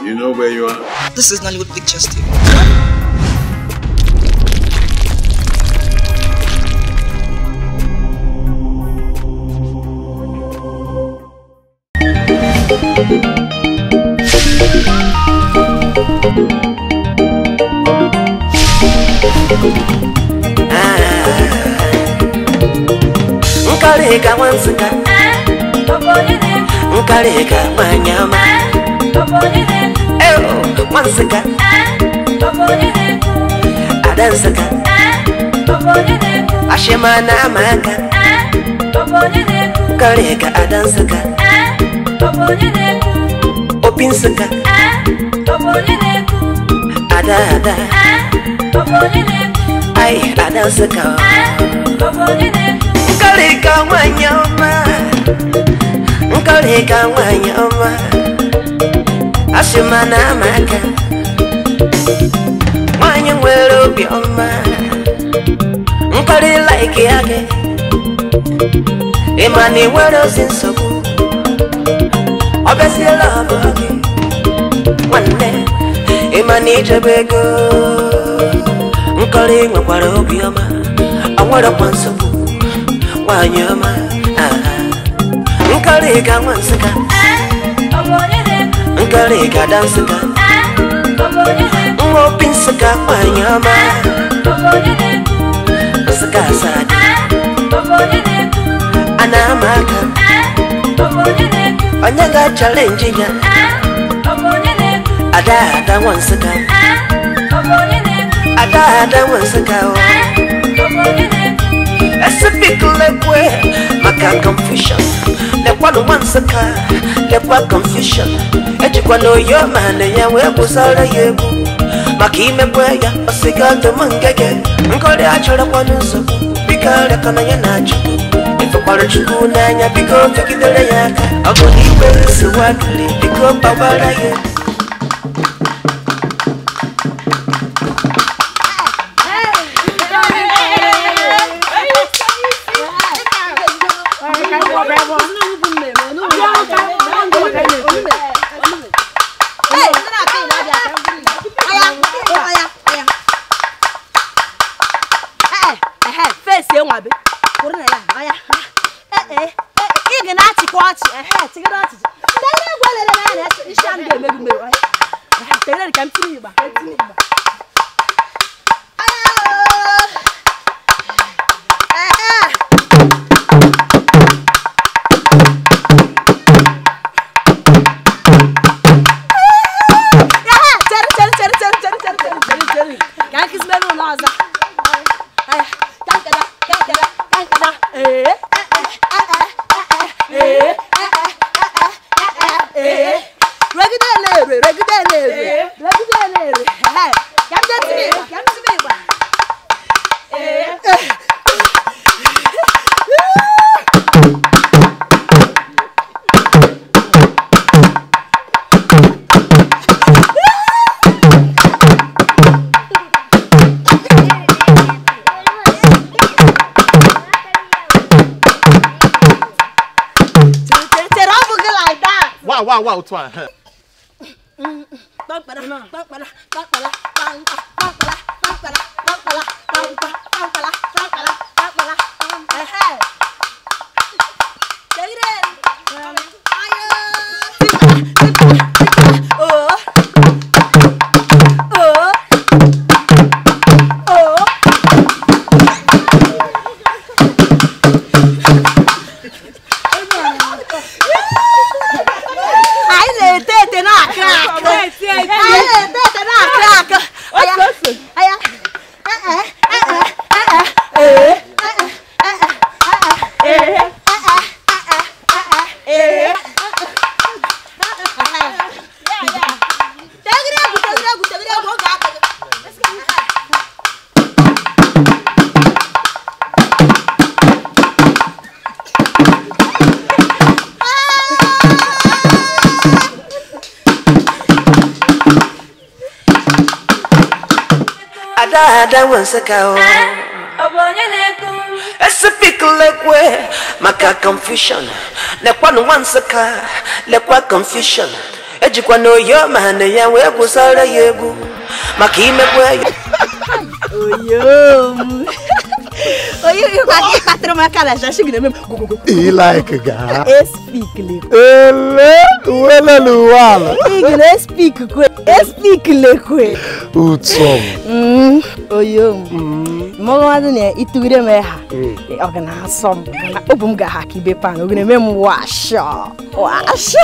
You know where you are? This is Nollywood Pictures TV. Nkarika wansika, nkarika wanyama. Eh, wansika, adansika, ashimana maka. Nkarika adansika, opinsika, ada ada, ai adansika. Nkarika wanyama, nkarika wanyama, ashimana maka. Nwanyị nwere obi ọma, nkari like ya gị. Ịma na ị nwere ozi nsogbu, ọ bịaziela ọbụ gị. Nwanne, ịma na ijebe ego, nkari nwekwara obi ọma, ọ nwerekwa nsogbu. Nwanyị ọma, nkarika nwa Nsụka, nkarika da Nsụka, nwa opi Nsụka nwanyị ọma, Nsụka asad, a na-ama aka, onye ga-achalenji ya, ada ada nwa Nsụka, ada ada nwa Nsụka o. Lekwe maka confusion, lekwa no Nsụka, lekwa confusion. Ejikwa na oyo ma na ya wee kwụsara ya egwu, maka imekwe ya osiga dum ngege. Nkọrị achọrọkwanụ nsogbu, biko rịọkọna ya na Chukwu. Ifekwara Chukwu n'anya, biko fegidere ya aka. Ọ bụ na igwe nsogbu adịrị, biko kpawara ya. Wow, wow, wow. Ada nwa Nsụka o. Esipikilekwe maka confusion, lekwa nwa Nsụka, lekwa confusion. Ejikwa na oyo ma na ya wee gwụsara ya egwu maka imekwe ya. Oyo oyo yo ka maka la jashi gine mem gogogo. I like ga. Speak le. Ele wele luwala. Igine speak kwe. Speak le kwe. Utsom. Oyo. Mo wadu ne itugire me ha. Ogana som. Obum ga ha ki be pan. Ogine mem washa. Washa.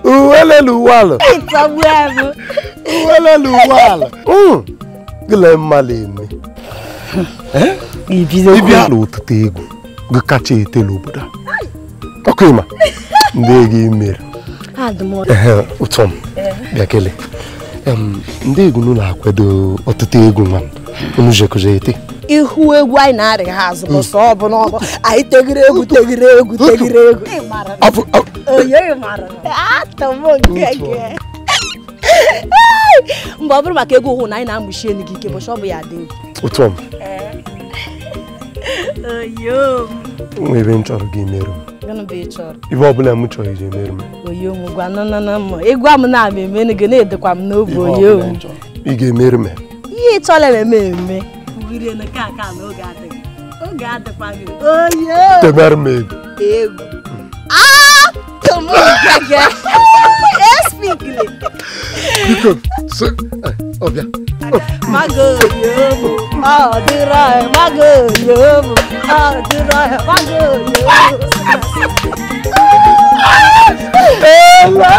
Wele luwala. Itsabu. Wele luwala. Gile malimi. Eh? Ibia lo otute egwu gị kacha etela obodo a. Ọkụ ịma ndị ego imere. Ụtọ m bịa kele. Ndị egwu unu na-akwado ọtụtụ egwu nwa unu jekoje ete. Ihu egwu anyị na-arị ha azụ bụ sọ ọ bụ n'ọbụ anyị tegiri egwu tegiri egwu tegiri egwu. Mgbe ọ bụrụ maka egwu hụ na anyị na-amụchi enu gị ike bụ sọ ọ bụ ya dị egwu. Ụtọ m. Oyo. Ebe m chọrọ gị merụ m. Gịnị bụ ị chọrọ? Ibe ọbụla m chọrọ iji merụ m. Oyo m gwa nọ m. Egwu a m na-ama eme gị na-edekwa m n'obi oyo m. Ị ga-emerụ m. Ihe ị chọrọ eme eme. Ugiri na ka aka na oge adịghị. Oge adịkwa gị. Oyo. Temerụ m egwu. Egwu. Ah! Tomo gaga. Espikle. Biko, so ọbịa. Mago yo. Oh, dịrọ mago yo. Oh, dịrọ mago yo. Ele.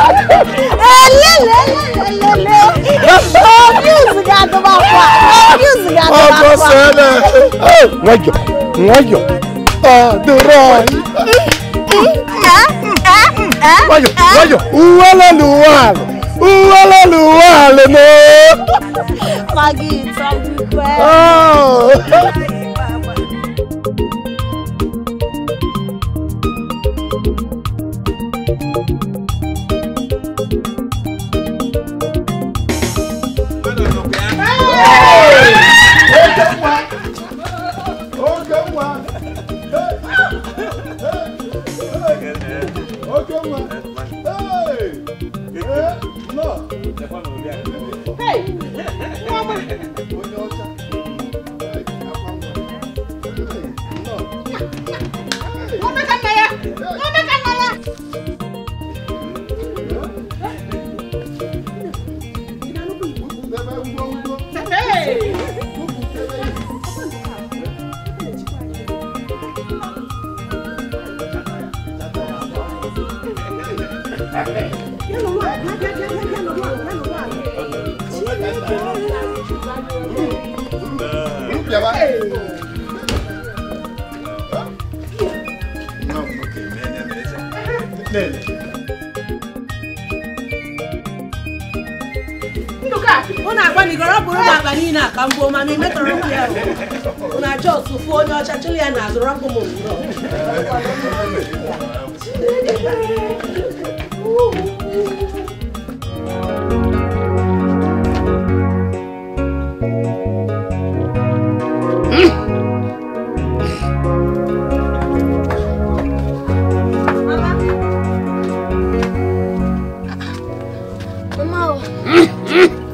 Oh, music adịmakwa. Music adịmakwa. Ọgọ sele. Nwayọ, nwayọ. Oh, dịrọ. Nwayọ, nwayọ. Uwele luwala. Uwele luwala no. Maggie, it's oh.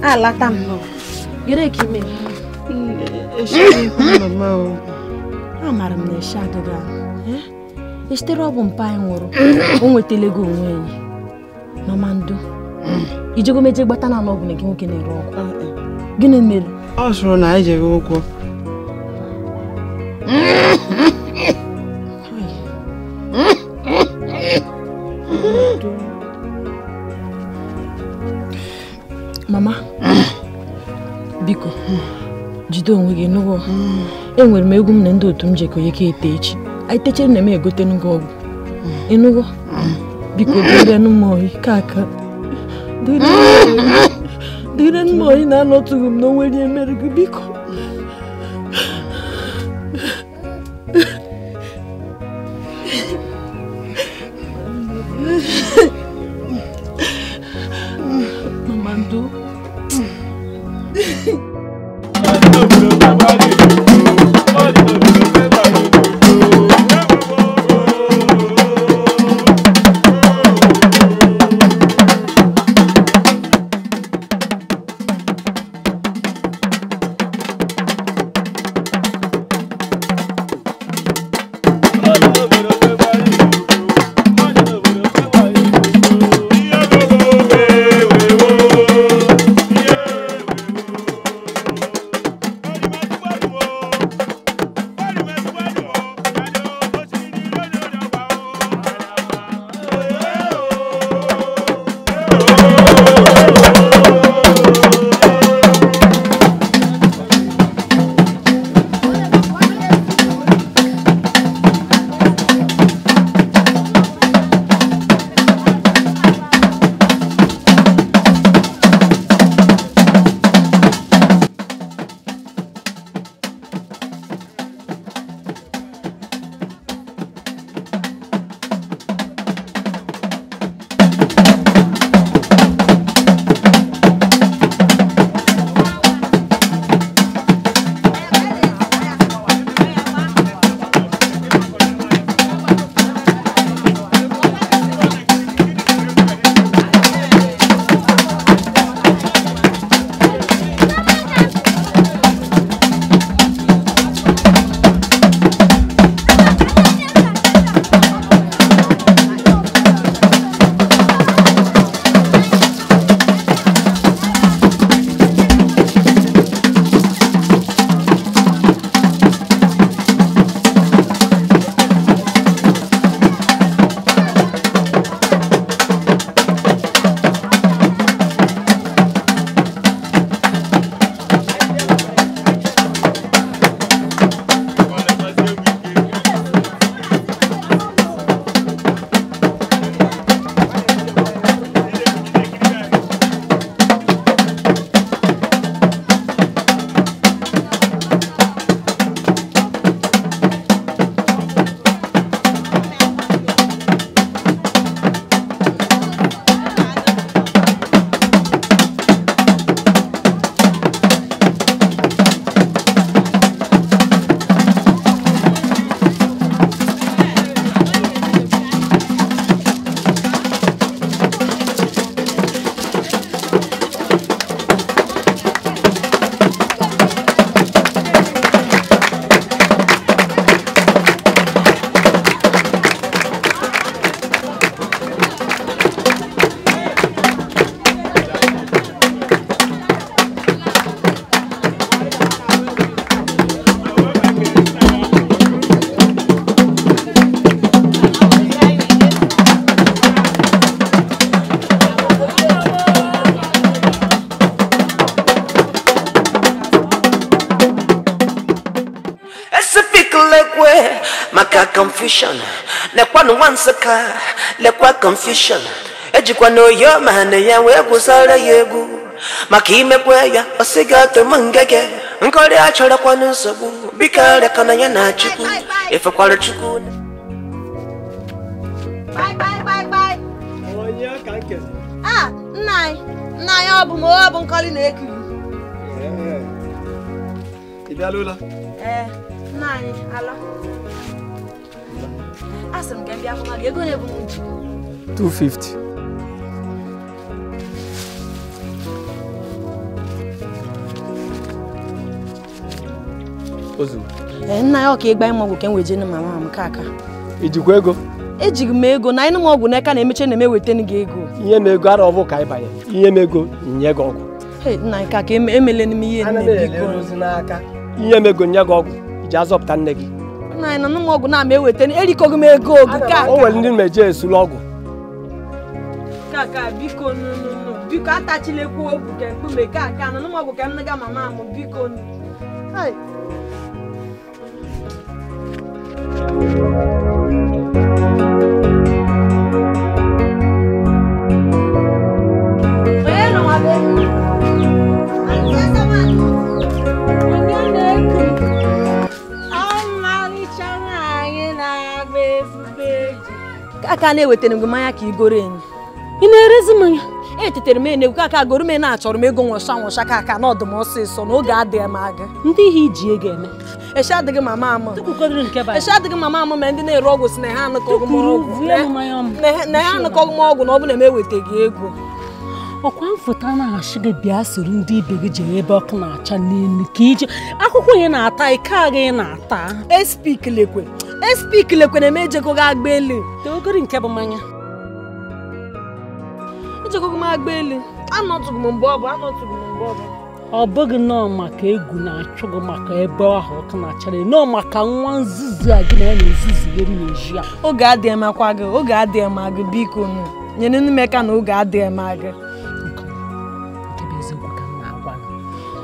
Alata m. Gịnị ka ime? Mama o. Amara m na eshe adịghị ahụ. Esitere ọgwụ mpa anyị nwụrụ. O nwetala ego onwe ya. Mama ndo. Ijego meje gbata na ọgwụ na gị nwoke na-ere ọgwụ. Gịnị mere? Ọ sụrụ na anyị jere ụkwụ. Mama, biko, jide onwe gị nụgo. Enwere m egwu m na ndị otu m jekọ ya ka ete echi. Anyị techere na m egote n'ụgwọ ọgwụ. Ịnụgo? Biko, dịrị m oyi ka aka. Dịrị m oyi na anọtụghị m na onwere emere gị, biko. Mama ndo. Confusion. Lekwanụ nwa Nsụka, lekwa confusion. Ejikwa na oyo ma na ya wee gwụsara ya egwu. Maka imekwe ya, ọ sị gị atọm ngege. Nkọrị achọrọkwanụ nsogbu, biko arịakọna ya na Chukwu. Efekwara Chukwu. Bye bye bye bye. Onye ka nke? Ah, nna anyị ọ bụ ma ọ bụ Nkọli na-ekiri. Ị bịala ụlọ? Ee, nna anyị ala. Asị m ka m bịa hụ gị, ego na-ebu m ji. 250. Ozu. Ee, nna ya ọ ka ịgba ịmụ ọgwụ ka m wee jee na mama m ka aka. Ijikwa ego? Ejighị m ego na ịnụ m ọgwụ n'aka na-emeche na emeweta gị ego. Ihe m ego ara ọbụ ka anyị banye. Ihe m ego nye gị ọgwụ. Hey, nna nke ka emele m ihe nne biko. Ihe m ego nye gị ọgwụ iji azọpụta nne gị. Nna anyị nọ m ọgwụ na ama eweta erikọghị m ego ogu ka. O nwere ndị meje esulu ọgwụ. Ka ka biko nụ biko atachilekwa ogwu ka mkpume ka ka nụ m ọgwụ ka m nega mama m biko nụ. Hey. Aka na-ewetara m gị mmanya ka igoro enyi. Ị na-erezi mmanya? Etetere m enegwu ka aka goro m na-achọrọ m ego nwụsha nwụsha ka aka na ọdụm ọsịsọ na oge adịghị m aga. Ndị ihe iji ego eme? Eshi adịghị mama ama. Eshi adịghị mama ama ma ndị na-ere ọgwụ si na ha anụkọghị m ọgwụ. Na ha anụkọghị m ọgwụ na ọ bụ na m ewetaghị ego. Ọkwa mfụta na-achị gị bịa soro ndị ibe gị jere ebe ọkụ na-acha n'elu ka ije akwụkwọ ị na-ata ike agha ị na-ata. Espikilekwe espikilekwe na-eme ejekọghị agba elu. Tegogori nke bụ mmanya. Ejekọghị m agba elu. Anọtụghị m mgbe ọ bụ anọtụghị m mgbe ọ bụ. Ọ bụghị nọọ maka egwu na-achụ gị maka ebe ahụ ọkụ na-acha n'elu, nọọ maka nwa nzuzu a gị na ya na-ezuzugharị n'ezi a. Oge adịghị makwa gị, oge adịghị ma gị biko nụ. Nyere m aka na oge adịghị ma gị.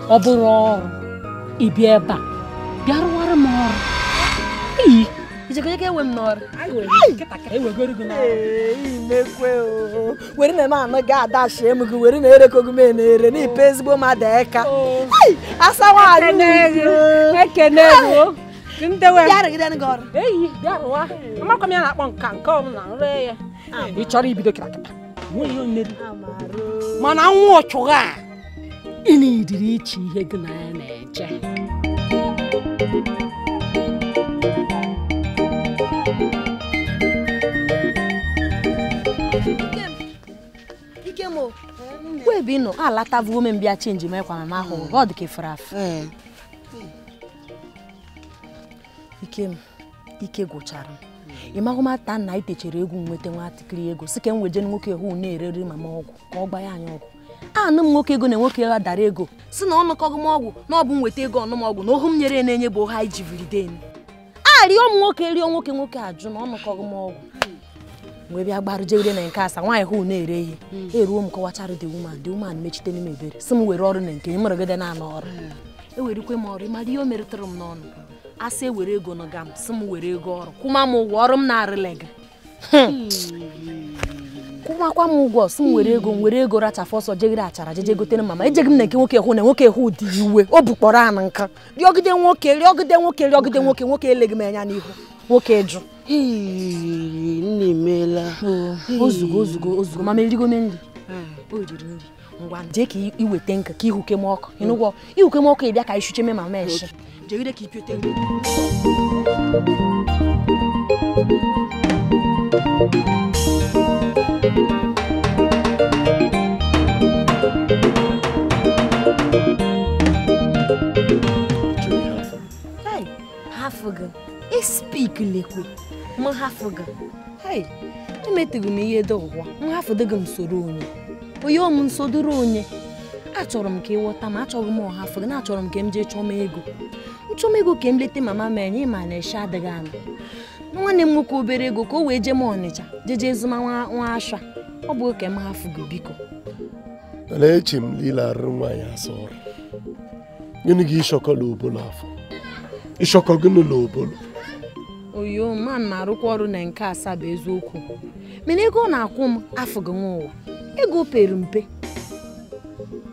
Ọ bụrụ ọrụ ị bịa ebe a bịa rụwara m ọrụ. Iyi ijekọjekọ ewe m n'ọrụ. Ewegoro gị n'ọrụ. Imekwe o. Were na m anụ ga adashie m gị were na erekogo m na-ere na ipe ezigbo mmadụ eka. Asa nwaanyị. Ekene gị. Ndewe. Bịa rụgide gị ọrụ. Eyi bịa rụwa. Amakwa m ya na-akpọ nka nke ọ na nre ya. Ị chọrọ ibido kịtakịta. Nwe ihe mmeri. Mana nwa ọchụgha a ị na-ediri iche ihe gị na ya na-eche. Ikem o, ebe ị nọ alatavuo m mbịa chenji m ekwa mama ahụ ọ dị ka efere afọ. Ikem, ike gwụchara m. Ị maghị m ata nna itechere egwu nweta nwatakịrị ego si ka m weje nwoke hụ na-ereri mama ọgwụ ka ọ gba ya anya ọgwụ. Anụ m nwoke ego na nwoke ya dara ego si na ọnụkọghị m ọgwụ na ọ bụ nweta ego ọnụmọgwụ na ohu m nyere na-enye bụ oha iji viriden. A rịọ m nwoke rịọ nwoke nwoke ajụ na ọnụkọghị m ọgwụ. Wee bịa gbarụ jegide na nke asa nwaanyị hụ na-ere ihe eruo m kọwachara the woman mechite n'ime ebere si m were ọrụ na nke mụrụgide na anụ ọrụ. Ewerikwe m ọrụ ịmara ihe o merụtara m n'ọnụ. Asị ewere ego nọga m si m were ego ọrụ kwụma m ụgwọ ọrụ m na-arịle gị. Kwụmakwa m ụgwọ si m were ego m were ego rachafụ ọsọ jegide achara jeje gotere mama ejeghị m na nke nwoke hụ na nwoke hụ dị iwe o bukpọrọ anụ nka rịọgide nwoke rịọgide nwoke rịọgide nwoke nwoke eleghị m anya n'ihu nwoke jụ. Nne emeela. Ozugo ozugo ozugo mama erigo m nri. O riri nri ngwa jee ka iweta nka ka ihuke m ọkụ ịnụgwọ ihuke m ọkụ ịbịa ka ishuche me mama eshi jegide ka ipiote nri. Hey, hafụ gị espikilekwe m hafụ gị. Hey, emeteghị m ihe dị ụwa m hafụdịghị m soro onye onye m nso dịrị onye. Achọrọ m ka ịghọta ma achọghị m ọhafụ gị na achọrọ m ka m jee chọọ m ego nchọm ego ka m lete mama m enye ma na eshe adịghị anụ nwanne m nwoke obere ego ka o wee jee m Ọnịcha jeje zụma nwa asha ọ bụ ka m hafụ gị biko. Mana eche m lile arụrụ nwaanyị asa ọrụ gịnị gị ịshọkọ n'obolo afọ ịshọkọ gịnị n'obolo Oyo man na-arụkwa ọrụ na nke asaa bụ eziokwu. Mana ego ọ na-akwụ m afụghị nwa ụwa. Ego pere mpe.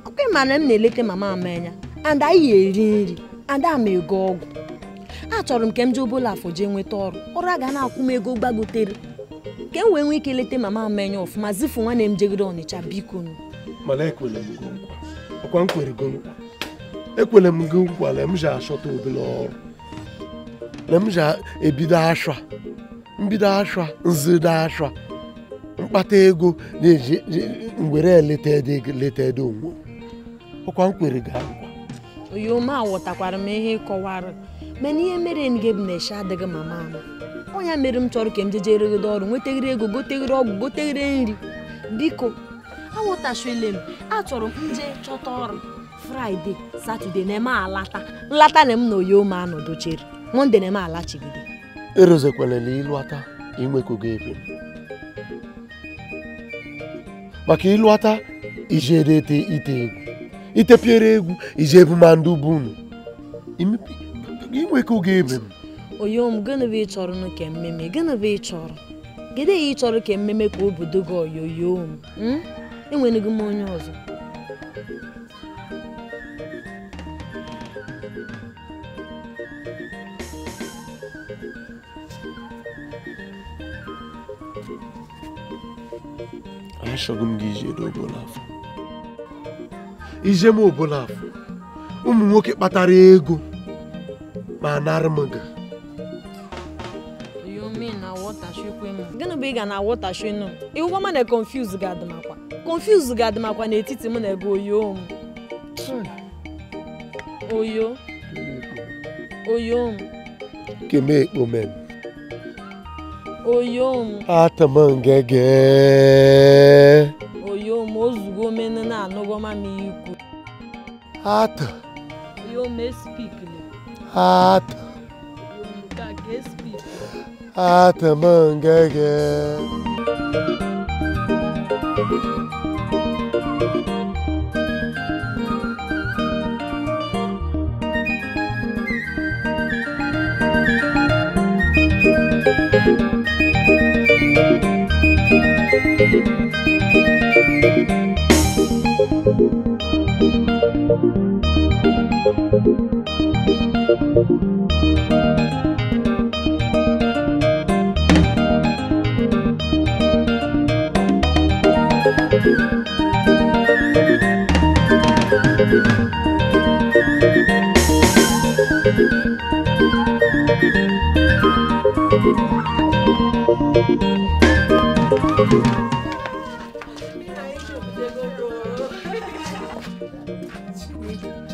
Ọkwa ma na m na-eleta mama m anya and anyị eri nri and ama ego ọgwụ. Achọrọ m ka m jee Obollo-Afor jee nweta ọrụ. Ọrụ a ga na-akwụ m ego gbagotere. Ka m wee nwee ike leta mama m anya ọfụma zifu nwanne m jegide Ọnịcha biko. Mana ekwere m gị nkwa. Ọkwa m kwere gị nkwa. Ekwere m gị nkwa na m ji achọta obere ọrụ. Na m ji ebido ashwa. Mbido ashwa, nzido ashwa. Mkpata ego na-eji were eleta ede onwe. Ọkwa m kwere gị nkwa. Oyo ma aghọtakwara m ihe kọwara. Mana ihe mere nge m na-eche adịghị mama ama. Ọ ya mere m chọrọ ka m jeje regide ọrụ, nwetegịrị ego, gotegịrị ọgwụ, gotegịrị nri. Biko, aghọtachile m. Achọrọ m nje chọta ọrụ. Fraịde, Satọde na-eme alata. Nlata na m na oyo ma anọdochere. Mọnde na-eme alachigide. Erozekwala ilu ata inwekogo ebe. Maka ilu ata ijere ete ite egwu. Itepiere egwu ije ebuma ndị bụ unu. Inwekogo ebe m. Oyo m gịnị bụ ị chọrọ nụ ka mmemme? Gịnị bụ ị chọrọ? Kedu ihe ị chọrọ ka mmemme ka obodo gị oyoyo m? Enweghị m onye ọzọ. Achọghị m gị ije Obollo-Afor. Ije m Obollo-Afor. Ụmụ nwoke kpatara ego ma nara m gị. Gịnị bụ ị ga na-aghọtachi nụ? Ịhụkwa ma na confuse ga-adịmakwa. Confuse ga-adịmakwa n'etiti mụ na ego oyo m. Oyo. Oyo m. Keme ekpo men. Oyo m. Atama ngege. Oyo m ozugbo mene na anụgo ma m ikwu. Ata. Oyo m espikle. Ata. Oyo m ka ga espik. Atama ngege.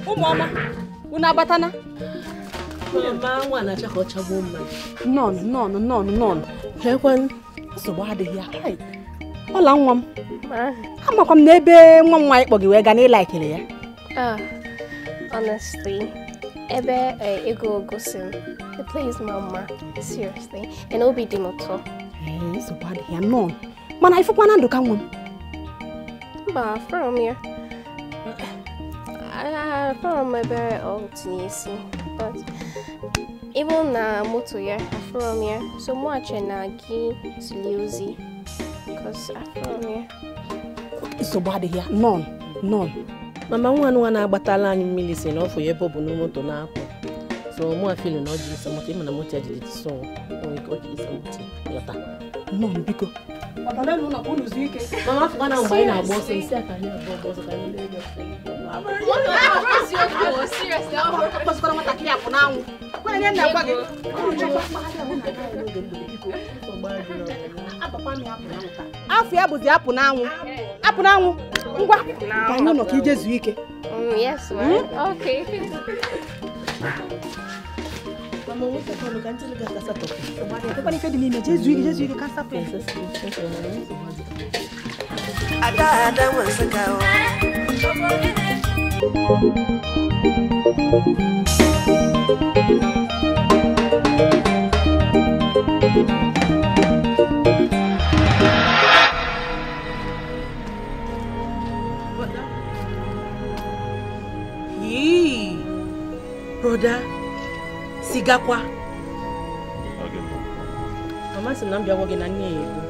Ụmụọma, unu abatana? Mama, nwa na-acha ka ọ chagbuo mmadụ. Nọn, nọn, nọn, nọn. Ekwe nsogbu adịghị ya. Ọla nwa m. Amakwa m na ebe nwa m nwaanyị kpọ gị wee gaa n'ịla ekele ya. Honestly, ebe ego gosi m, the place mama, seriously, and obi dị m ụtọ. Nsogbu adịghị ya, nọn. Mana ifụkwa na Ndụka nwa m. Mba, afọrọ m ya. Afọrọ m ebe ọ tinye isi, but even na moto ya, afọrọ m ya. So mụ ache na gị zili ozi, cause afọrọ m ya. Nsogbu adịghị ya, nọn, nọn. Mama nwa nwa na-agbatala anyị mmiri si na ọfụ ya ebe ọ bụ na moto na-apụ. So mụ afili na ọ jiri sa moto, ịma na moto ya jiri so, ọ jiri sa moto yọta. Nọn, biko. Mama afọ na mgbe anyị na-agba ọsọ isi aka anyị agba ọsọ ka anyị lee Afọ ya bụzi apụ n'anwụ. Apụ n'anwụ. Ngwa, ka anyị nọ ka ije zuo ike. Yes, ma'am. Okay. Mama, nweta kwanụ ka ntụli gị asatọ. Ekwana ife dị n'ime, jee zuo ike, jee zuo ike ka asatọ. Ada ada nwa Nsụka o. Brother, sigakwa. Mama sị na m bịa gwa gị na nne ya egbu.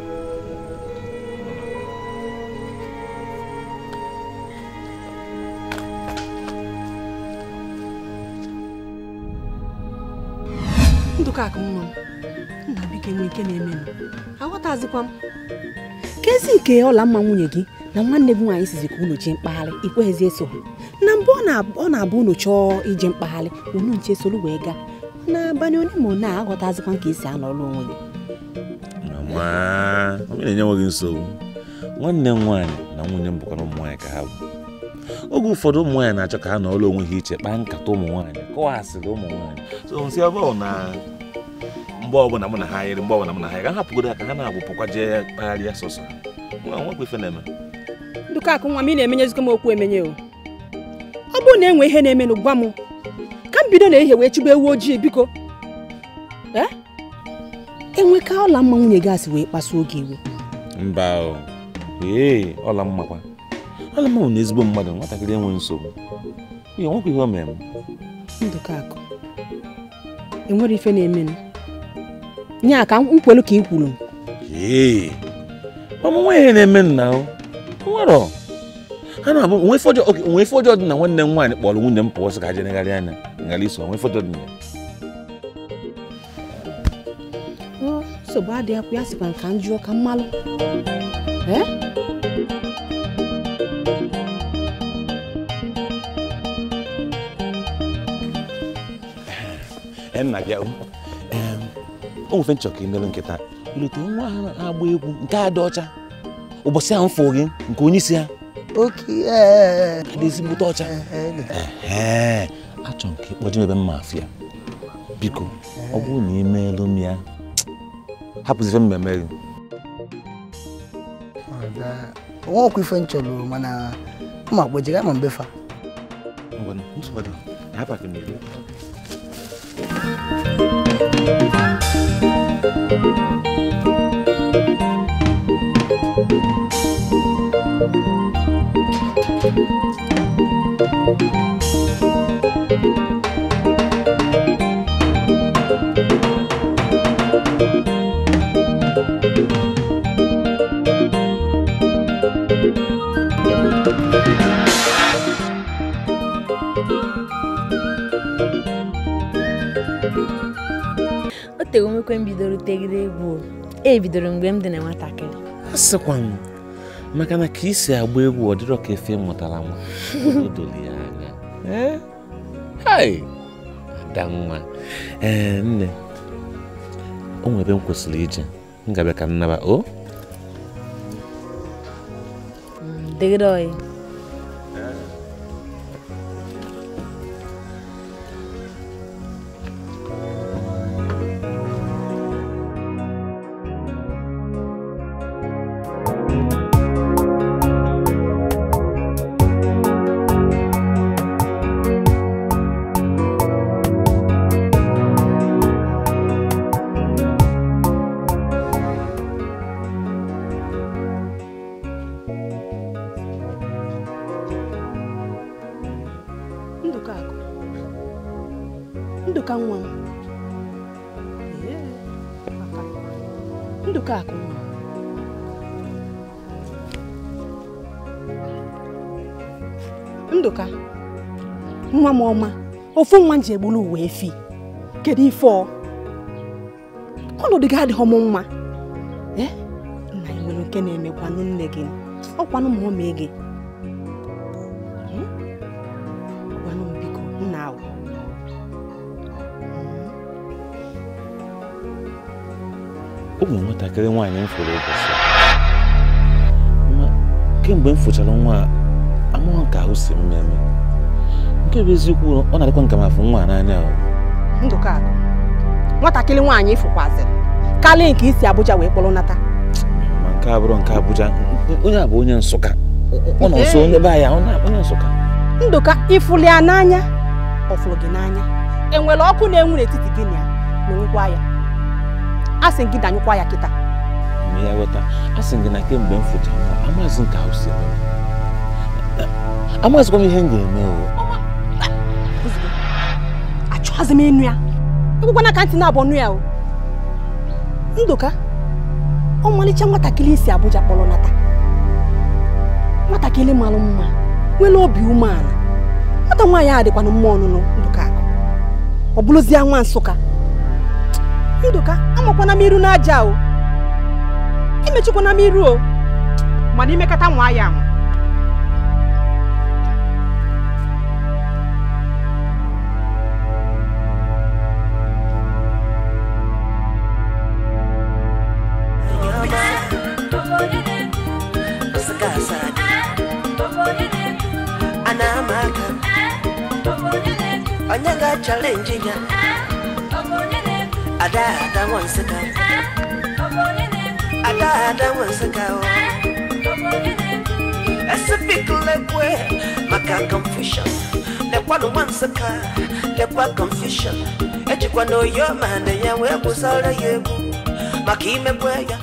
Ndụka akụ nwa m, nna biko enwe ike na-emenụ. Aghọtazikwa m. Kezi nke ọla mma nwunye gị na nwanne gị nwaanyị sizi ka unu jee mkpagharị ikweghịzi eso ha. Na mbụ ọ na-abụ unu chọọ ije mkpagharị unu nche soro wee gaa. N'abalị one ma one a aghọtazikwa ka esi anọrọ onwe gị. Mama, ọ na-enye nwe gị nsogbu. Nwanne m nwaanyị na nwunye m bụkwa ụmụ nwaanyị ka ha bụ. Oge ụfọdụ ụmụ nwaanyị na-achọ ka ha nọrọ onwe ha iche kpaa nkata ụmụ nwaanyị kọwa asịrị ụmụ nwaanyị. So nsị ebe ọ na mgbe ọbụla mụ na ha yiri mgbe ọbụla mụ na ha yiri hapụgodo ha ka ha na-agwụpụkwa jee kpagharịa sọsọ. Nwekwa ife na-eme. Ndụka akụ nwa m, ị na-emenyezikwa m okwu emenye o. Ọ bụrụ na enwe ihe na-emenụ gwa m ka m bido na ehihie wee chụba ewu ojii biko. Enwe ka ọla mma nwunye gị asị wee kpasuo gị iwe. Mba o. Ee, ọla mma kwa. Ọla mma bụ na ezigbo mmadụ nwatakịrị enwe nsogbu. Ihe nwekwa ihe o mere m. Ndụka akụ, enwere ife na-emenụ. Nya ka m kwelu ka ị kwuru m. Ee, mama nwa ihe na-eme nna o. Nwere. Ha na-abụ onwe ife ọjọọ dị na nwanne m nwaanyị kpọrọ nwunye m pụọ sị ka ha jee negharị anya ngara iso onwe ife ọjọọ dị na ya. Nsogbu adịghị ya sịkwa nka m jụọ ka m malụ. Nna bịa o nwefe nchọ ka imerụ nkịta ilute nwa ha na-agba egwu nke a dị ọcha ụbọchị ahụ fụ gị nke onye isi ha dị ezigbote ọcha. Achọ nke ịkpọje ebe mma afịa biko ọ bụrụ na imeelụ m ya hapụzi ife mmemme gị. Nwekwa ife nchọrọ mana mma kpọjere ama mbefa. O tego nwekwe m bidoro tegide egwu. E bidoro mgbe m dị na nwatakịrị. Asịkwa m maka na ka isi agba egwu ọ dịrọ ka efe mụtara nwa. O doro ya anya. Hai! Ada nwa. Ee, nne. O nwere ebe m kwesịrị ije. M ga-abịa ka m naba o. Dịgide oyi. Ndụka nwa m. Ndụka akụ nwa m. Ndụka nwa m ọma, ofu nwa m ji egburu uwe efi. Kedu ife ọ? Ọnọdụ gị adịghị m mma. Nna ị nwere nke na-emekwanụ nne gị. Ọkwanụ ma ọ mee gị. Gwanụ m biko nna ahụ. O nwere nwatakịrị nwaanyị m fụrụ ụbọchị kemgbe m fụchara nwa amaghị ka ahụ si m eme nke bụ eziokwu ọ na-adịkwa nka ma afụ nwa n'anya. Ndụka akụ, nwatakịrị nwaanyị ịfụkwazịrị karịa nke isi Abuja wee kpọrọ nata. Ma nke abụrụ nke Abuja, onye a bụ onye Nsụka, ọ nọ nso onye be ya, ọ na onye Nsụka. Ndụka, ịfụlụ ya n'anya ọ fụrụ gị n'anya. Enwere ọkụ na-enwu n'etiti gị na ya na onwekwa ya. Asị gị danyụkwa ya kịta. Ya ghọta, asị gị na kemgbe m fụchara amaghịzị nke ahụ si eme. Amaghịzịkwa m ihe m ga-eme o. Achọghịzị m ịnụ ya. Ekwekwana ka ntị na-abụ ọnụ ya o. Ndụka, Ọmalịcha nwatakịrị isi Abuja kpọrọ nata. Nwatakịrị mara mma, nwere obi umeala. Nwata nwaanyị a dịkwanụ mma ọnụnụ Ndụkakụ. Ọ bụrụzie nwa Nsụka. Ndụka, amakwana m iru n'aja o. Emechikwana m iru o. Mana imekata nwa ya anwa. Challenge ya. Ada ada Nsụka. Ada ada Nsụka. Esipikilekwe maka confusion. Lekwa no Nsụka, lekwa confusion. Ejikwa no yo ma na ya wee kwụsara ya egwu maka imekwe ya.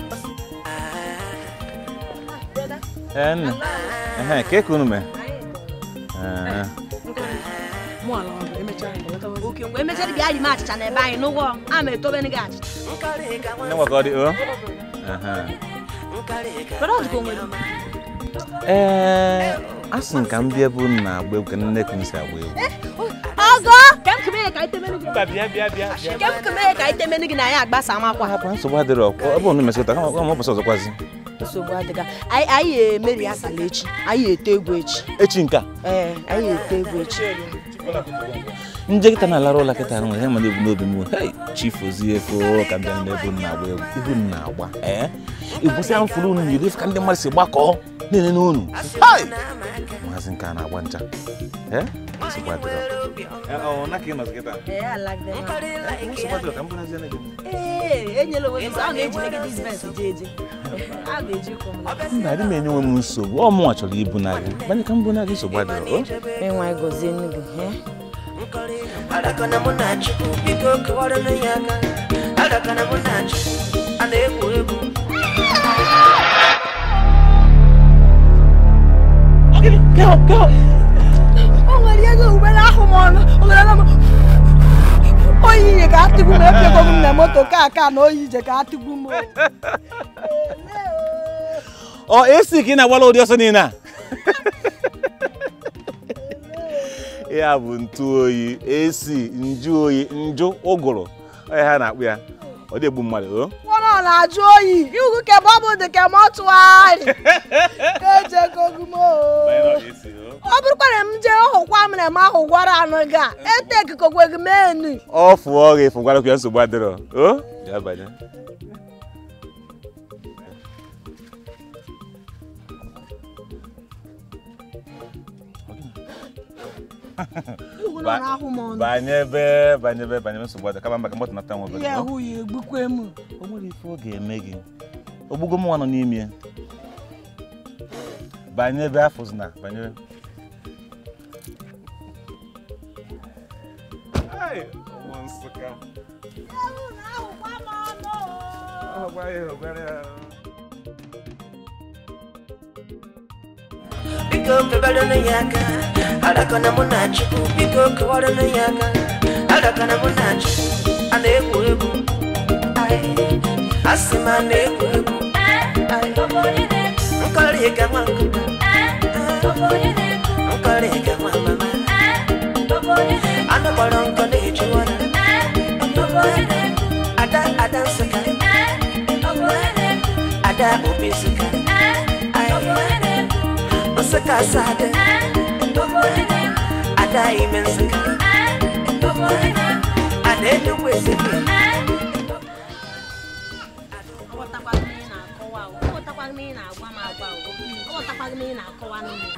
En. Eh, ke kunu me? Eh. Okay, we mechara bịa ri m achịcha na ebe anyị n'ụgwọ a ma etobe gị achịcha. Nne nwa ka ọ dị o? Ee, asị m ka m bịa ebe unu na-agba egwu ka nne ka m si agba egwu. Ọgọ, ka m kemee ka itemenu gị. Mba, bịa bịa bịa. Ka m kemee ka itemenu gị na anyị agbasa amakwa. Hapụ nsogbu adịrọ. Ọ bụrụ na mesịta kama ọ bụsị ọzọkwazi. Nsogbu adịga. Anyị emeri asala echi. Anyị ete egwu echi. Echi nke a? Ee, anyị ete egwu echi. Nje kịta na-alara ụlọ kịta ahụ nwere mana ebu n'obi m hey chief ozi efo ka bịa n'ebe unu na-agba egwu ihu unu na-agba ee ebusi ahụ furu unu nyere ka ndị mmadụ si gbakọọ na-ene n'unu hey maazị nke a na-agba ncha ee nsogbu adịrọ ọ na ka ị nọzi kịta ee nsogbu adịrọ ka m bụnazie na gị ee enyela onwe m a na-eji megide business je eje a ga-eji kwụ m mba adị m enye onwe m nsogbu ọ mụnwa chọrọ ibu na gị banye ka m bụ na gị nsogbu adịrọ o enwe gozie nnu gị ee Adakana Munachi, biko kọwara na ya aka. Adakana Munachi, a na-egwu egwu. O nwere ego ugbere ahụ m ọnụ, o nwere m oyi ije ka atụgbu m epego m na moto ka aka na oyi ije ka atụgbu m. Ọ esi ka ị na-agbala ụdị ọsọ niile a? Ya bụ ntụ oyi, esi, nju oyi, njụ, ụgụrụ. Ọ ha na-akpụ ya. Ọ dị egbu mmadụ o. Ọ na-ajụ oyi, ihu ke bọbụ dị ke mọtụarị. Ọ bụrụkwa na m jee ọhụkwa m na m ahụ gwara anụ ga ete ekikokwe gị menu. Ọ fụọ gị fụgwara ya nsogbu adịrọ. O, ya banye. Banyebe, banyebe, banyebe nsogbu adịrọ. Kama maka moto nata nwa obere. Ya hụ ya egbukwe m. O nwere ife ọ ga-eme gị. Ogbugo m nwa nọ n'ime ya. Banyebe afụzina, banyebe. Ai, ụmụ Nsụka. Biko kebere na ya aka. Adakana Munachi, biko kọwara na ya aka. Adakana Munachi, a na-egwu egwu. Asị m a na-egwu egwu. Nkọrị ka nwa nkụta. Nkọrị ka nwa mama. Anụ kpọrọ nkọ na-eju ọnụ. Ada ada Nsụka. Ada obi Nsụka. Nsụka asade. Ada ime Nsụka. Ada Enugwu Ezike.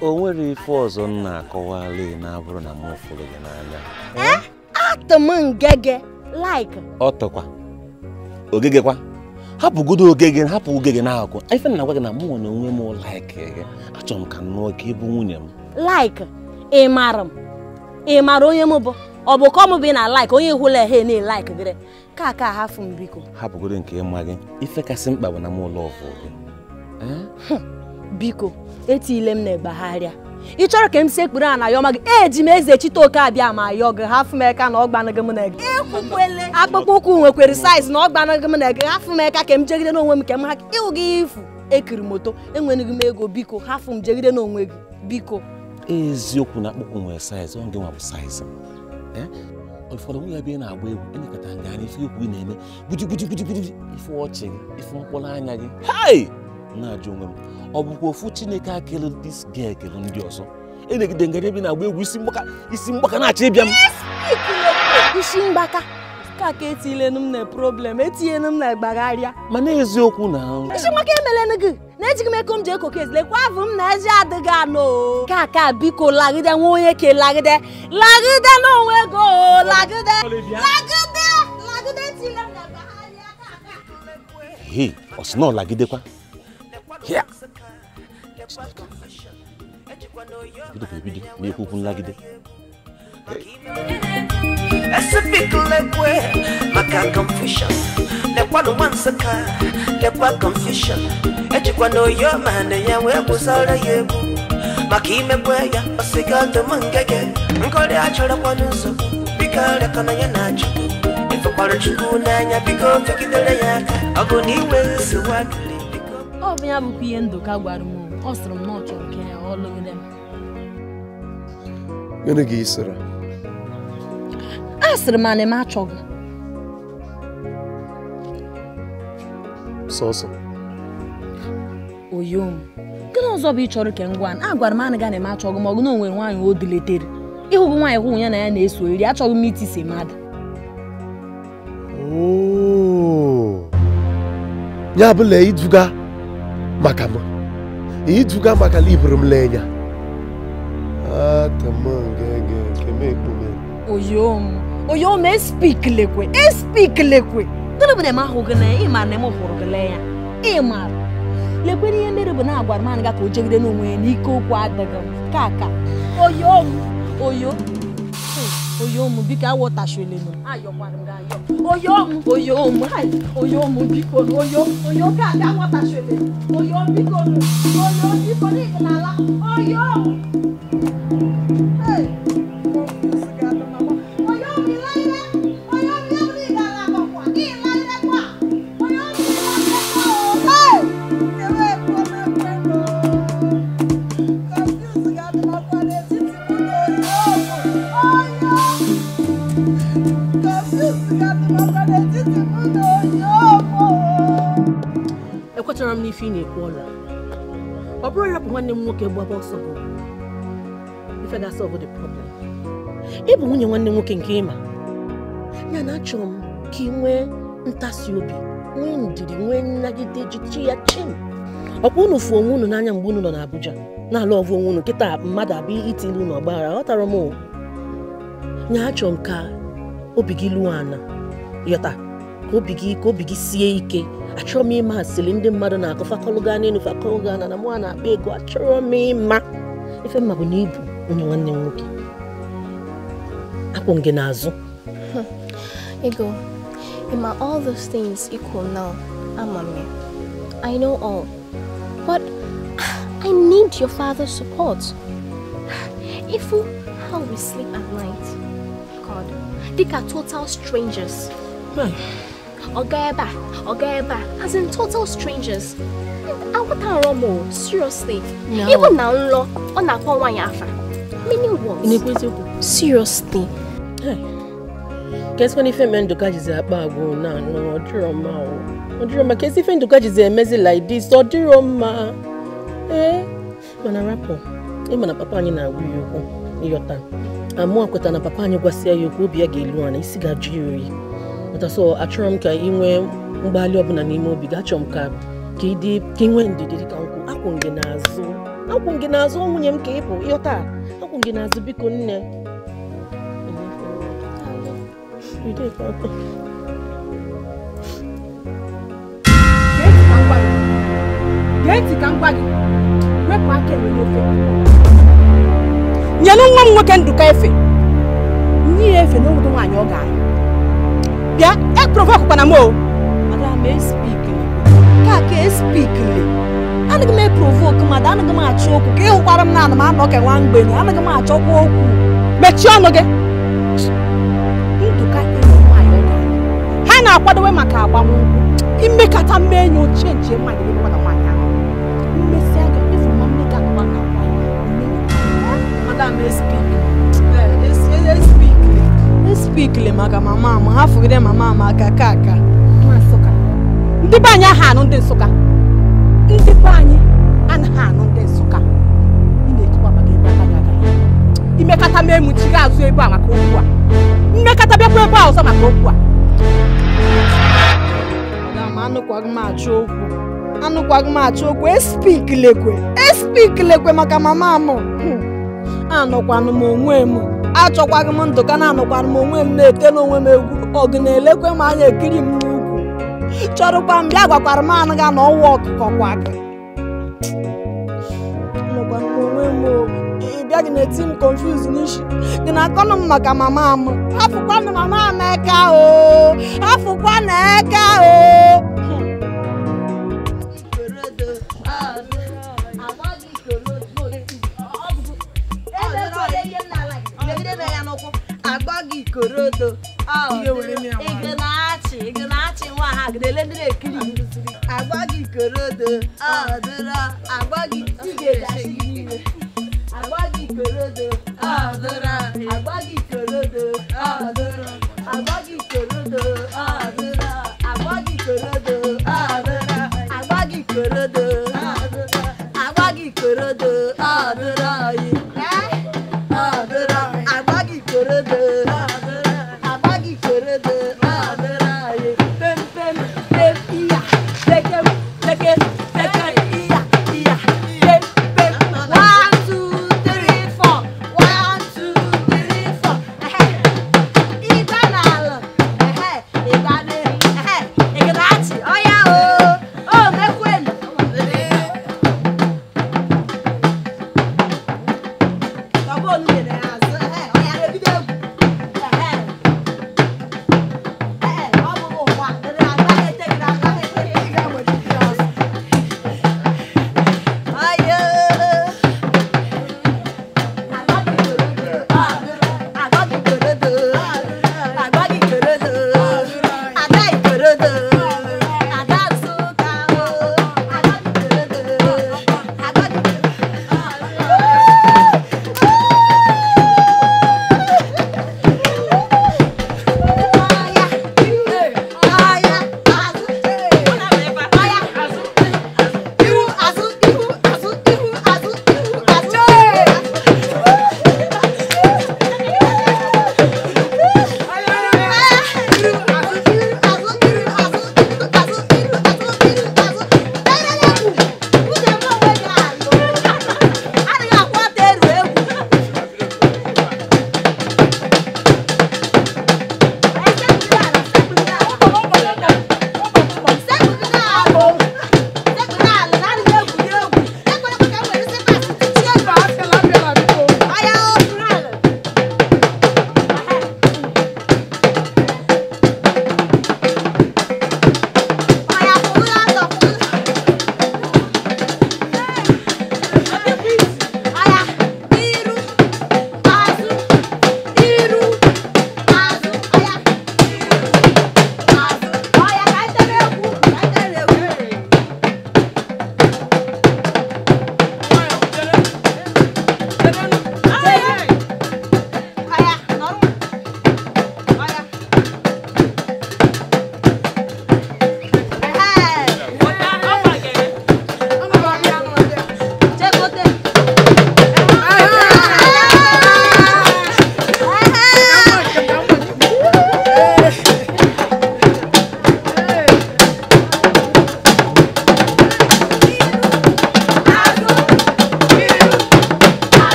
O nwere ife ọzọ m na-akọwala na-abụrụ na m fụrụ gị n'anya. Atụ m ngege like. Ọ tọkwa ogegekwa hapụgodo ogege hapụ ogege n'akụ ife na-agwa gị na mụ na onwe m like gị achọrọ m ka nnụọ ka ịbụ nwunye m. Like ị mara m ị mara onye m bụ ọ bụ ka ọ mụ bụ ị na like onye hụla ehe na like gịrị ka aka hafụ m biko. Hapụgodo nke ịma gị ife kasị mkpa bụ na m lọvụ gị. Biko etile m na-egbagharịa Ị chọrọ ka m si ekpuru a na yọma gị eji m eze chite oke abịa ma yọ gị hafụ m eka na ọgbanaghị m na gị. Akpụkpọ ụkwụ nwekwere saiz na ọgbanaghị m na gị hafụ m eka ka m jegide n'onwe m ka m ha ịwụ gị ifu ekiri moto enweghị m ego biko hafụ m jegide n'onwe gị biko. Eziokwu na akpụkpọ nwere saiz ọ gị nwa bụ saiz m. Ụfọdụ nwunye ebe ị na-agba egwu elekọta nga anya ife okwu ị na-eme guji guji guji guji ife ọchị gị ife mkpụrụ anya gị hai na-ajụ onwe m ọ bụkwa ofu Chineke akele dis girl ekele ndị ọzọ enegide ngara ebe na-agba egwu isi mgbaka na-achọ ịbịa m isi mgbaka ka ka etilenu m na problem etinyenu m na gbagharịa mana eziokwu na isi mgbaka emelenu gị na-ejighị m ego m ji ekoke ezilekwa avụ m na ezi adịghị anụ ka ka biko lagide nwa onye ke lagide lagide n'onwe ego lagide lagide lagide etile m na gbagharịa ka ka he ọ sị na ọ lagidekwa ya bido na-ekwu okwu nlagide Esipikulekwe maka confusion lekwanụ nwa Nsụka lekwa confusion ejikwa na oyo ma na ya wee gwụsara ya egwu maka imekwe ya osiga dum ngege nkọrị achọrọkwanụ nsogbu biko rịọkọna ya na Chukwu ifekwara Chukwu n'anya biko fegidere ya aka ọ bụ na inwe nsogbu adịrị. Ọ bụ ya bụkwa ihe Ndụka gwara m ọ sịrị m na ọ chọrọ ka ọ lụgide m. Gịnị ka ị sịrị? A sịrị m na m achọghị. Sọsọ. Oyom, gịnị ọzọ bụ ị chọrọ ka m gwa? A gwara m anaghị na m achọghị ma ọ bụ na o nwere nwaanyị o diletere. Ịhụgụ nwaanyị hụ ya na ya na-eso eri achọghị m itise mmadụ. Ya bụla iduga maka m. Iduga maka liburu m lenya. Oyom, oyom espik lekwe. Gịnị bụ na m ahụ gị na ịma na m hụrụ gị lee ya? Ịma lekwe ihe mere bụ na agwara m anaga ka o jegide n'onwe ya n'ike okwu adịghị m ka ka. Oyom, oyo, oyom biko awọtachile m. Ayọkwara m gị ayọ. Oyom, oyom, oyom biko oyo, oyo ka ka awọtachile m. Oyom biko, oyo biko n'ala. Oyom. Hey. Ekwetara m n'ife ị na-ekwu ọla ọ bụrụ ya bụ nwanne m nwoke gbaba ọsọ bụ ife ga-solve the problem. Ị bụ nwunye nwanne m nwoke nke ịma ya na achọrọ m ka ị nwee ntasi obi nwee ndidi nwee nnagide jichi ya chim ọkwa unu fụ onwe unu n'anya mgbe unu nọ n'Abuja na-alụ ọvụ onwe unu kịta mmadụ abịa itili unu ọgbaghara ghọtara m ya achọrọ m ka obi gị lụọ ana yọta ka obi gị sie ike. Achọrọ m ịma asịrị ndị mmadụ na-akọ fakọlụ gaa n'elu fakọlụ gaa na mụ na-akpa ego achọrọ m ịma ife mma bụ na ibu onye nwanne m nwoke akwụ m gị n'azụ. Ego, ịma all those things equal now, ama m ya. I know all, but I need your father's support. Ifu how we sleep at night, God, they are total strangers. Oga eba, as in total strangers. Awataramo, seriously. No. Even now, law on a afa. Meaning what? Seriously. Hey. Guess when if Nduka is a bag, no, no, Drama. Guess if Nduka is a messy like this, or drama. Eh? Mana rapo. Even a papa na yota. Amụ akweta na papa anyị gwasịa ya okwu obi ya ga-elu ana isi ga-ajụ ya oyi. So achọrọ m ka ị nwee mgbalị ọbụla n'ime obi gị achọrọ m ka ka ị nwee ndidi dị ka nkwụ akwụ m gị n'azụ akwụ m gị n'azụ nwunye m ka ị bụ ịghọta akwụ m gị n'azụ biko nne. Gee ntị ka m gwa gị wepụ aka enwe n'ofe nyelu nwa m nwoke Ndụka efe nye ya efe n'obodo nwaanyị ọ ga-alụ. Bịa e provoke kwana m o. Madam espikili ka ka espikili Anaghị m eprovoke mmadụ, anaghị m achọ okwu ka ịhụkwara m na ana m anọ ka nwa mgbenye, anaghị m achọkwa okwu. Mechie ọnụ gị. Ndụka ịlụ nwaanyị ọ ga-alụ. Ha na-akwadowe maka agbamnkwụ. Imekata mmeenyi ochie nche nwaanyị gị nwata nwaanyị ahụ. Mmesi aka ịfụ ma nne gị anọwa na nwaanyị. Madam espikle maka mama m, ha fụgide mama m aka ka aka. Nwa Nsụka. Ndị be anyị aha anụ ndị Nsụka. Ndị be anyị anaghị anụ ndị Nsụka. Ị na-etukwa maka ebe aka gị agaghị. Imekata mee mụ chi ga-azụ ebe a maka okwu a. Mmekata bịakwa ebe a ọzọ maka okwu a. Madam, anụkwaghị m achọ okwu. Anụkwaghị m achọ okwu. Espikilekwe maka mama m. Anọkwanụ m onwe m. Achọkwaghị m Ndụka na anọkwanụ m onwe m na-ete n'onwe m egwu. Ọgụ na-elekwe m anya ekiri m n'ukwu. Chọrọkwa m bịa gwakwara m anụ ga na ọwa ọkụkọ kwa gị. Anọkwanụ m onwe m o. Ị bịa gị na-eti m confuse n'isi. Gị na-akọnụ m maka mama m. Hafụkwanụ mama m eka o. Hafụkwanụ eka o. Ikorodo, ị na-achị nwa ha gidele ndị na-ekiri agba gị ikorodo, ọ dịrọ agba gị agba gị ikorodo, ọ dịrọ agba gị ikorodo, ọ dịrọ agba gị ikorodo, ọ dịrọ agba gị ikorodo, ọ dịrọ agba gị ikorodo, agba gị ikorodo, ọ dịrọ ọ dịrọ agba gị ikorodo.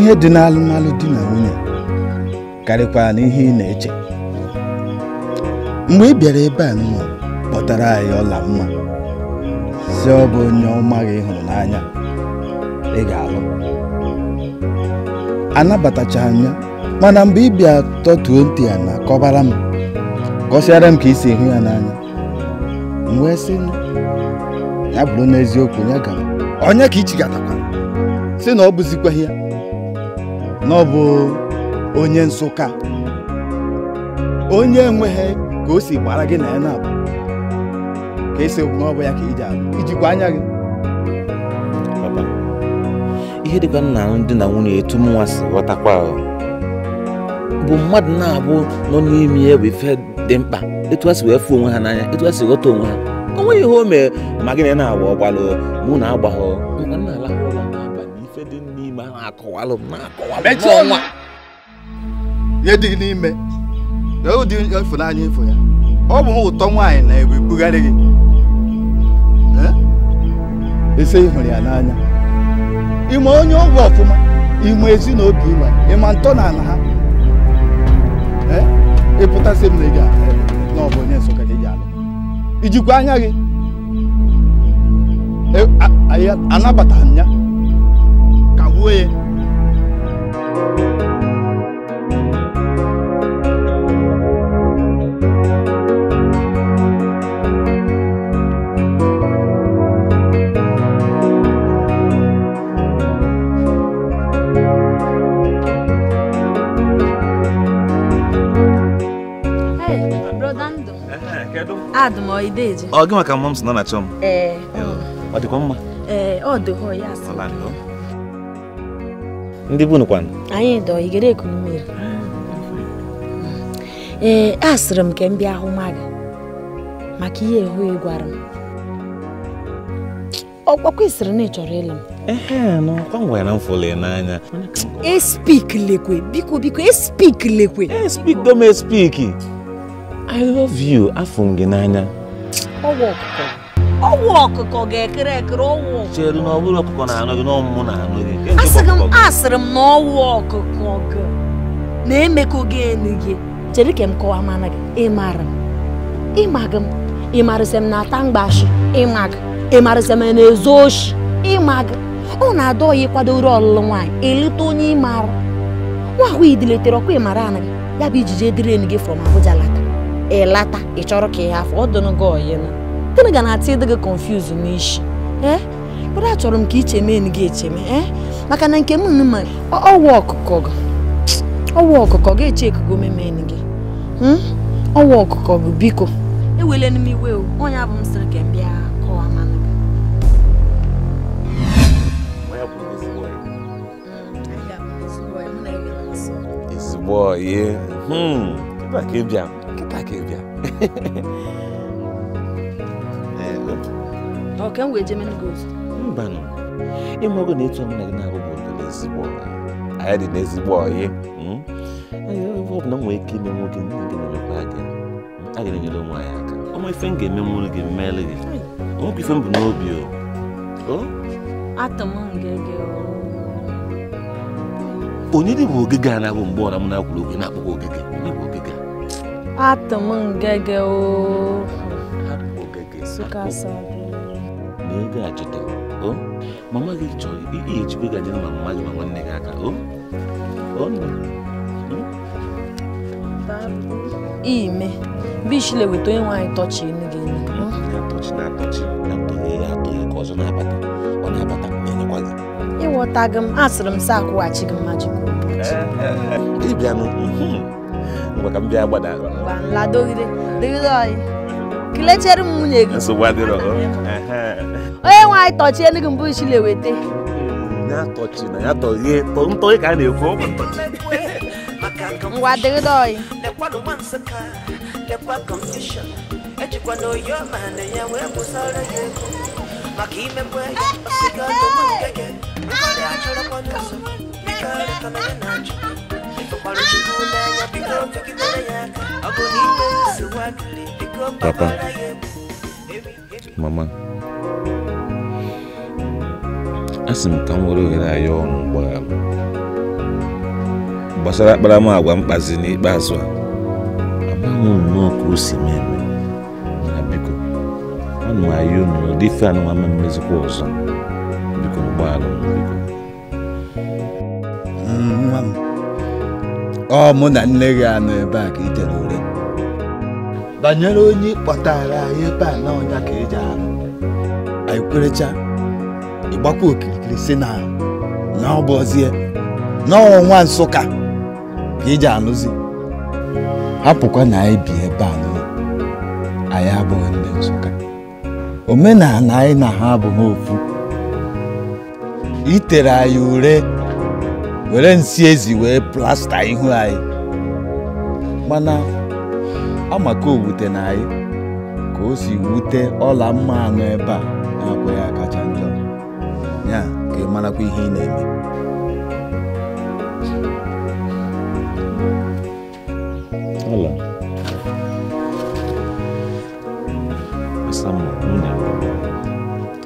Ihe dị n'alụmalụ di na nwunye karịkwara na ihe ị na-eche. Mgbe ị bịara ebe a nwa kpọtara anyị ọla mma si ọ bụ onye ọma gị hụrụ n'anya ị ga-alụ. Anabatachaghị m ya, mana mgbe ị bịa tọtuo ntị ya na kọbara m, gọsịara m ka isi hụ ya n'anya, m wee sị ya bụrụ n'eziokwu ya gara. Onye ka ichigatakwa sị na ọ bụzikwaghị ya, na ọ bụ onye Nsụka, onye enweghị ka o si gbara gị na ya na-abụ ka esi na ọ bụ ya ka iji alụ, ijikwa anya gị. Papa, ihe dịkwa nna ndị na nwunye etu m nwa si ghọtakwa bụ mmadụ na-abụ nọ n'ime ya bụ ife dị mkpa, etu a si wee fụ onwe ha n'anya, etu a si ghọta onwe ha. O nweghị ihe o mee ma gị na na-agba ọgbalụ mụ na agbaghọ maka nna alahụ ụlọ n'abalị ife dị n'ime ahụ akọwalụ m na-akọwalụ n'ọnwa. Ihe dị gị n'ime ụdị ịfụnanya ịfụ ya, ọ bụ ụtọ nwaanyị na-ebugharị gị. Ese ị hụrụ ya n'anya, ịma onye ọgwụ ọfụma, ịma ezi na obi ụlọ, ịma ntọ na ala ha. Ịpụtasị m na ị ga na ọ bụ onye Nsụka ka ị ga-alụ, ijikwa anya gị. Anabataghị m ya, kagbuo ya. Ọ gị maka mma m si na na-achọ m? Ee. Ọ dịkwa mma? Ee, ọ dịghọ ya asị. Ndị bụ nụkwanụ? Anyị dọ igere eku mmiri. Ee, asịrị m ka m bịa hụ nwa gị maka ihe ihu ị gwara m. Ọ kwesịrị na ị chọrọ ịlụ m. Ehe, nọ, kwa m gwara na m fụrụ ya n'anya. Espik lekwe, biko biko, espik lekwe. Espik dom espik. I love you, afụ m gị n'anya. Ọwụ ọkụkọ. Ọwụ ọkụkọ ga-ekere ekere ọwụ. Chere na ọ bụrụ ọkụkọ na-anụ gị na ọmụmụ na-anụ gị. Asịrị m na ọwụ ọkụkọ gị na-emekọ gị enu gị. Chere ka m kọwaa mana gị, ịmara m. Ịma gị m, ịmarịsị m na-ata mgbashi, ịma gị. Ịmarịsị m na-ezu oshi, ịma gị. Ọ na-adọ ya ịkwadoro ọlụlụ nwaanyị, eleta onye ịmara. Nwa ahụ idiletere ọkwa ịmara anaghị, ya bụ ijiji ediri enu gị from Abuja lata. Ịlata, ị chọrọ ka ị hafụ, ọ dịnụ gị ọyịna. Gịnị ga na-atị ịdị gị confuse n'isi? Ee, bụrụ achọrọ m ka icheme enu gị echeme, ee, maka na nke m ma ọwụ ọkụkọ gị. Ọwụ ọkụkọ gị eche ekugo meme enu gị. Ọwụ ọkụkọ gị biko. Ewelenu m iwe o, onye abụ m sịrị ka m bịa kọwaa manụ gị. Ezigbo ọyị. Kịta ka ị bịa. Kịta ka ị bịa. Ọ ka m wee jee menu gị ozi? Mbanụ. Ịmago na etu ọmụna gị na-abụ bụ ezigbo ọyị. Anyị dị n'ezigbo ọyị. Ebe ọ bụla m nwere ike ime nwoke ndị nke na-emekwa gị. A ga-enyere onwe anyị aka. Ọnwa ife m ga-eme nwere gị mmeele gị. Onwekwa ife m bụ n'obi o. Atọ m ngege o. Onye dị bụ ogige a na-abụ mgbe ọra m na-akwuru okwu na-akpọkwa ogige. Onye bụ ogige a? Atọ m ngege o. Hapụ ogige. Suka asa. Na ego a chọta. O? Mama gị chọrọ ihe ejikwa ga jere ma mama gị ma nwanne gị aka. O? O nne. Ime. Bishile weta onye nwaanyị tọchi enu gị enu. Na-atọchi na-atọchi. Na-atọghe ya atọghe ka ọzọ na-abata. Ọ na-abata na-enyekwa gị. Ịghọta gị m, asịrị m sị akwụghachi gị mmaji kwuru. Ị bịanụ. Ngwa ka m bịa gbada. Ngwa nla dogide. Dogide ọyị. Kelechere m nwunye gị. Nsogbu adịrọ. Onye nwaanyị tọchi enu gị mbụ ishile weta. Na-atọchi na ya tọghee. Ntọghe ka a na-ekwu ọ bụ ntọchi. Ngwa dogide ọyị. Lekwanụ nwa Nsụka, lekwa confusion. Ejikwa na oyo ma na ya wee kwụsara ya ego. Maka imekwe ya, ọsịga ọdụm ngege. Mmadụ achọrọkwa n'ụzọ, biko arịkọna ya na-achọ. Ịfụkwara Chukwu n'anya, biko fegidere ya aka. Ọ bụ na ime nsogbu adịrị, biko Papa, gbakwara ya egwu. Mama, asị m ka m were ohere ayọ ọnụ mgbaghara. Gbasara akparamagwa mkpazi n'ikpeazụ a. Amaghị m nnọọ ka o si mee eme. Na biko, ana m ayọ unu n'ụdị ife anụ ama mmezikwa ọzọ. Biko mgbaghara m biko. Nwa m, ọ mụ na nne gị anọ ebe a ka ị tere ure. Banyere onye kpọtara anyị ebe a na ọnya ka eji arụ. Anyị kwerecha ịgbakwa okirikiri si na na ọ bụ ozie na ọnwa Nsụka ka iji anụzi. Hapụkwa na anyị bi ebe a nọ, anyị abụghị ndị Nsụka. Omenala anyị na ha abụghị ofu. Itere anyị ure were nsị ezi wee plasta ihu anyị. Mana amaka owute na anyị ka o si wute ọla mma anọ ebe a na-akwa ya kacha njọ. Ya ka ị marakwa ihe ị na-eme. Ọla. Asamma, nwunye m.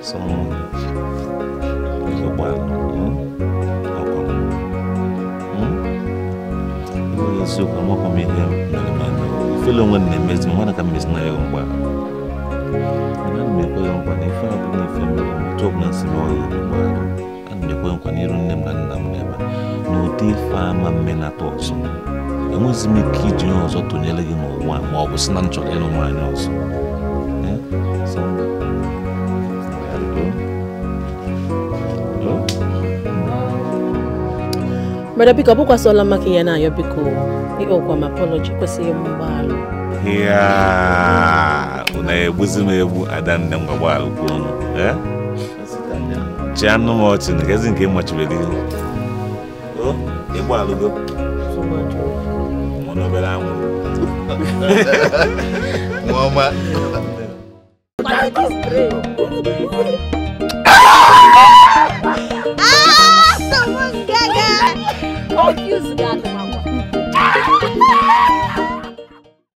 Asamma, biko gbaghara m. Akwa m. Enweghị eziokwu, amakwa m ihe mere m eme. Ifele onwe m na-emezi m, nwana ka m mezi na ya mgbaghara. Mana ana m ekwe ya nkwa na ife a bụ na ife mere m, otu ọbụla nsi m ọrụ obi mgbaghara. Ana m ekwe nkwa n'iru nne m na nna m n'ebe a, na ụdị ife ama mmenata ọzọ. Enweghịzi m ike iji onye ọzọ tụnyere gị n'ụwa ma ọ bụ sị na m chọrọ ịlụ nwaanyị ọzọ. Brother biko, ọ bụkwasịọla maka ihe na-ayọ biko ịkpọkwa m apology kwesịghị m mgbaghara. Ya, unu egbuzi m egbu adanne m gbagbalụkwu unu. Chi anụ m ọchị na kezi nke ịmachibere ihe. O, ịgbalụgo. Mụ na obere anwụ. Nwa